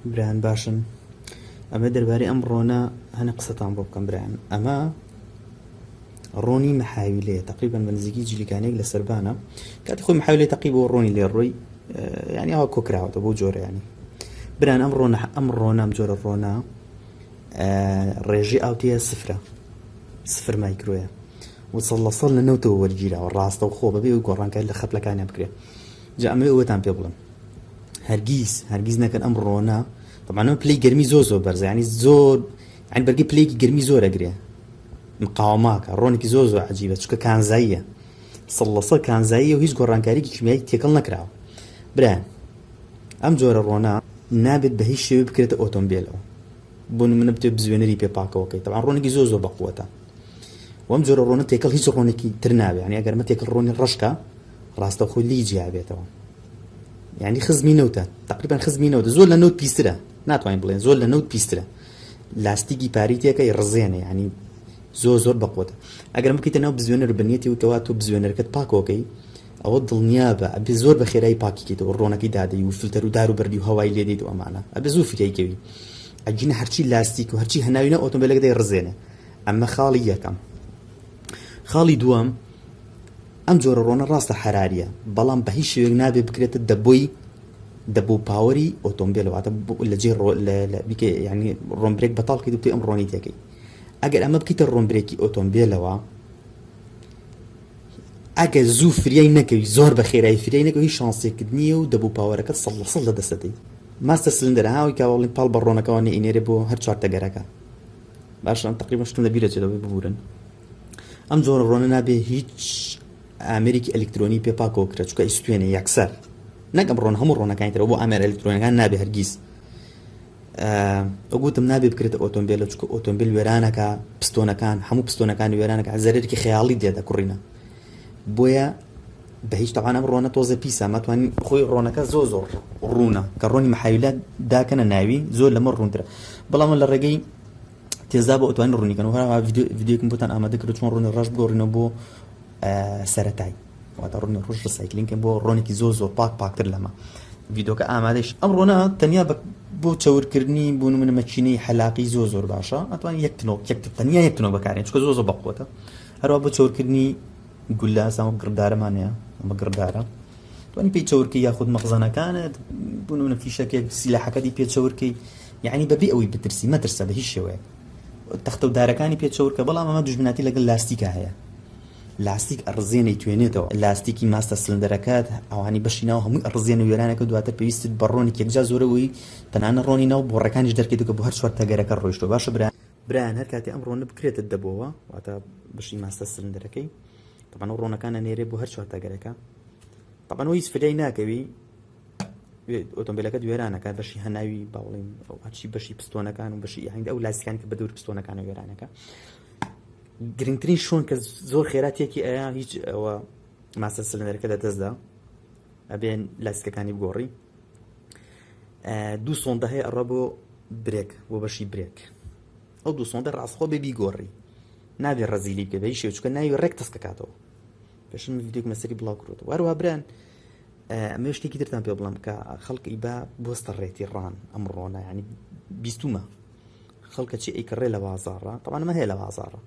برایان باشن ئەمە دەربارەی ئەم ڕۆنە هەنە قسەتان بۆ بکەم برایان ئەمە ڕۆنی مەحاویلەیە تقریبا بە نزیکی جلیکانێک لە سەربانە کاتی خۆی محاویلەی تەقی بۆ ڕۆنی لێ ڕۆی ینی ئەوە کۆکراوەتە بۆ جۆرە ینی بران ئەم ڕۆنە ئەم ڕۆنەم جۆرە ڕۆنە ڕێژەی ئاوتەیە سفرە سفر مایکرۆیە و سەد لە سەد لە نەوتەوە وەرگیراوە ڕاستەوخۆ بەبێ ئەوەی گۆڕانکاری لە خەپلەکانیان بکرێ جا ئەمەوێ ئەوەتان پێ بڵێم هەرگیز هەرگیز نەکەن ئەم ڕۆنە طبعا ئەم پلەی گەرمی زۆر زۆر بەرزە ینی زۆر یعنی بەرگی پلەیەکی گەرمی زۆر ئەگرێ مقاوماکە ڕۆنێکی زۆر زۆر عجیبە چونکە کانزاییە سەد لە سەد کانزاییە و هیچ گۆڕانکاریکی کیمیایی تێکەڵ نەکراوە برایان ئەم جۆرە ڕۆنە نابێت بە هیچ شێوەیەک بکرێتە ئۆتۆمبیلەوە بۆ نمونە بتێ بزوێنەری پێ پاکەوەکەی تەبعەن ڕۆنێکی زۆر زۆر بەقوەتە وەم جۆرە ڕۆنە تێکەڵ هیچ ڕۆنێکی تر نابێ یعنی ئەگەر مە تێکەڵ ڕۆنی ڕەشکە ڕاستەوخۆ لی جیابێتەوە یعنی خزمی نەوتە تقریبا خزمی نەوتە زۆر لە نەوت پیسترە ناتوانین بڵێن زۆر لە نەوت پیسترە لاستیکی پاری تێکەی ڕزێنە یعنی زۆر زۆر بەقوتە ئەگەر بکەیتە ناو بزوێنەر بنیەتی وتەوە تۆ بزوێنەرەکەت پاکۆکەی ئەوە دڵنیابە ئەبێ زۆر بە خێرایی پاکی کەیتەوە ڕۆنەکەی دادەی و فلتەر و دار و بەردی و هەوای لێ دێیت و ئەمانە ئەبێ زوو فریای کەوی ئەگینا هەرچی لاستیک و هەرچی هەناوی ناو ئۆتۆمبیلەکە دەیڕزێنێ ئەمە خاڵی یەکەم خاڵی دووەم ئەم جۆرە ڕۆنە ڕاستە حەراریە بەڵام بە هیچ شێوەیەک نابێ بکرێتە دەبۆی دەبۆ power ی ئۆتۆمبیل واتە لە جێ بیکە ینی ڕۆن brake بەتاڵ کەیت و ئەم ڕۆنی تێکەی ئەگەر ئەمە بکەیتە ڕۆن brake ی ئۆتۆمبیلەوە ئەگەر زوو فریای نەکەوی زۆر بە خێرایی فریای نەکەوی هیچ شانسێکت نییە و دەبوو power ەکەت سەد لە سەد لە دەست دەدەی. master cylinder ە ها ئەوەی کە بڵێن پاڵ بە ڕۆنەکەوە نەئینێرێ بۆ هەر چوار تەگەرەکە باشە ئەم تقریبا شتم لە بیرە چێتەوە ببورن ئەم جۆرە ڕۆنە نابێ هیچ ئامێرێکی ئەلیکترۆنی پێ پاکەوە کرێت چونکە ئیستوێنێ یەکسەر نەک ئەم ڕۆن هەموو ڕۆنەکانی ترەوە بۆ ئامێرە ئەلیکترۆنەکان نابێ هەرگیز ئەو گوتم نابێ بکرێتە ئۆتۆمبیلە چونکە ئۆتۆمبیل وێرانەکە پستۆنەکان هەموو پستۆنەکانی وێرانەکە زەرەرێکی خەیاڵی دێتە کوڕینە بۆیە بە هیچ تەوان ئەم ڕۆنە تۆزە پیسە مەتوانین خۆی ڕۆنەکە زۆر زۆر ڕوونە کە ڕۆنی محاویلات داکەنە ناوی زۆر لەمە ڕوونترە بەڵام لە ڕێگەی تێزدا بۆ ئەتوانین ڕوونیکەن و هەروەها ڤیدیۆیەکم بۆتان ئامادە کرد چۆن ڕۆنی ڕەش بگۆڕینەوە بۆ سەرەتای واتە ڕۆنی ڕۆژ recycling کەن بۆ ڕۆنێکی زۆر زۆر پاک پاکتر لەمە ڤیدۆکە ئامادەش ئەم ڕۆنە تەنیا بۆ چەورکردنی بۆ نمونە مەکینەی حەلاقی زۆر زۆر باشە ئەتوانین یەک تنۆک یەک تەنیا یەک تنۆک بەکارێن چونکە زۆر زۆر بەقوەتە هەروە بۆ چەورکردنی گولە ئەمە گڕدارەمان هەیە ئەمە گڕدارە توانی پێی چەورکەی یاخود مەخزەنەکانت بۆ نمونە فیشەکێک سیلاحەکەتی پێ چەورکەی یعنی بەبێ ئەوەی بترسی مەترسە بە هیچ شێوەیەک تەختە و دارەکانی پێ چەورکە بەڵام ئەمە دوژمناتی لەگەڵ لاستیکا هەیە لاستیک ئەڕزێنەی توێنێتەوە لاستیکی master cylinder ەکەت ئەوانی بەشی ناو هەمووی ئەڕزێن و وێرانەکە دواتر پێویستت بە ڕۆنێک یەکجار زۆرەوەی تەنانە ڕۆنی ناو بۆڕەکانیش دەرکەیت کە بۆ هەر چوار تەگەرەکە ڕۆیشتووە باشە برا برایان هەر کاتێ ئەم ڕۆنە بکرێتە دەبۆوە واتە بەشی master cylinder ەکەی طبعا ئەو ڕۆنەکان ئەنێرێ بۆ هەر چوار تەگەرەکە طبعا هیچ فریای ناکەوی ئۆتۆمبیلەکەت وێرانەکە بەشی هەناوی باوڵین ئەو هەرچی بەشی پستۆنەکان و بەشی هەندی ئەو لاستیکانی کە بە دەور پستۆنەکانە وێرانەکە گرنگترین شوێن کە زۆر خێرا تێکی ئەیا هیچ ئەوە master cylinder ەکە لە دەستدا ئەبێن لاستیکەکانی بگۆڕی دوو سۆندە هەیە ئەڕە بۆ brake بۆ بەشی brake ئەو دوو سۆندە ڕاستخۆ بێ بیگۆڕی نابێ ڕەزیلی بکە بە شێ چکە ناوی ڕێک تەسکەکاتەوە پێشم ڤیدیۆک مەسەری بڵاو کردەوە هەروە بران ئەمە شتێکی ترتان پێ بڵم کە خەڵکی با بۆستە ڕێتی ڕان ئەم ڕۆنە ینی بیستومە خەڵکە چی ئەیکڕێ لە بازاڕە تەوان ئەمە هەیە لە بازاڕە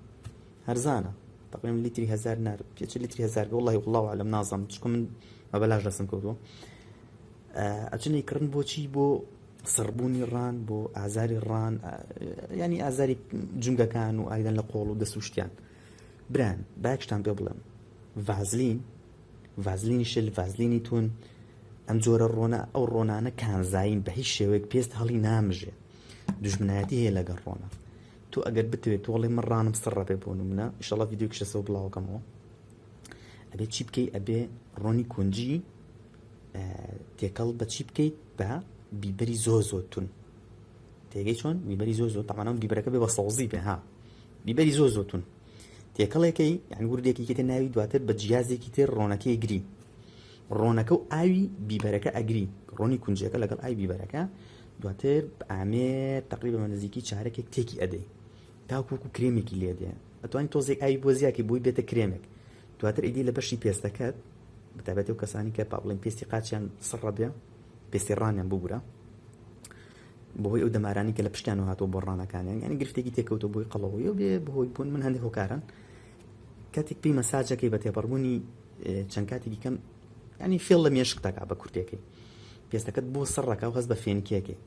هەرزانە تقریبا لیتری هزار نار پێچ لیتری هزار بێ والله والله اعلم نازانم چونکە من بە بەلاش دەستم کەوتووە ئەچن ئەیکڕن بۆچی بۆ سڕبوونی ڕان بۆ ئازاری ڕان ینی ئازاری جونگەکان و ئایدەن لە قۆڵ و دەست و شتیان بران باکشتان پێ بڵێم ڤازلین ڤازلینی شل ڤازلینی تون ئەم جۆرە ڕۆنە ئەو ڕۆنانە کانزایین بە هیچ شێوەیەک پێست هەڵی نامژێ دوژمنایەتی هەیە لەگەڵ ڕۆنە تۆ ئەگەر بتەوێت تۆڵێ من ڕانم سڕە بێ بۆ نمونە ئیشەڵا ڤیدیۆ کشەسەوە بڵاوکەمەوە ئەبێ چی بکەی ئەبێ ڕۆنی کونجی تێکەڵ بە چی بکەیت بە بیبەری زۆر زۆر تون تێگەی چۆن بیبەری زۆر زۆر تەمانەوە بیبەرەکە بێ بە سەوزی بێ ها بیبەری زۆر زۆر تون تێکەڵێکەی یان وردێکی کێتە ناوی دواتر بە جیازێکی تر ڕۆنەکەی گری ڕۆنەکە و ئاوی بیبەرەکە ئەگری ڕۆنی کونجەکە لەگەڵ ئاوی بیبەرەکە دواتر ئامێر تقریبا بە نزیکی چارەکێک تێکی ئەدەی تاکو وەکو کرێمێکی لێ دێ ئەتوانی تۆزێک ئاوی بۆ زیاکی بۆی بێتە کرێمێک دواتر ئیدی لە بەشی پێستەکەت بەتایبەتی ئەو کەسانی کە با بڵێن پێستی قاچیان سڕە بێ پێستی ڕانیان ببورە. بەهۆی ئەو دەمارانی کە لە پشتیانەوە هاتووە بۆ ڕانەکانیان یعنی گرفتێکی تێکەوتووە بۆی قەڵەوەی و بێ بەهۆی بوون من هەندێک هۆکارن کاتێک پێی مەساجەکەی بە تێپەڕبوونی چەند کاتێکی کەم ینی فێڵ لە مێشک دەکا بە کورتەکەی پێستەکەت بۆ سڕەکە و هەست بە فێنکیەکەی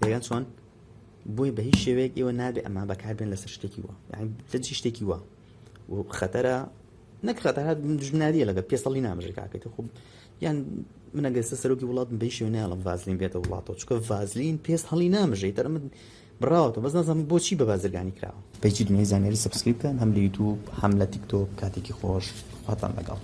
دەگەن چۆن بۆی بە هیچ شێوەیەک ئێوە نابێ ئەمە بەکاربێن لەسەر شتێکی وە یعنی لە چی شتێکی وە و خەتەرە نەک خەتەر دژمناریە لەگە پێسەڵی نامژێ کاکەی خۆ یان من ئەگەر سە سەرۆکی وڵات بە هیچ شێوە نایەڵم ڤازلین بێتە وڵاتەوە چونکە ڤازلین پێست هەڵی نامژێ تەرە من بڕاوەتەوە بەس نازانم بۆچی بە بازرگانی کراوە. page ی دنیای زانیاری subscribe بکەن هەم لە یوتوب هەم لە تیک تۆک کاتێکی خۆش خواتان لەگەڵ.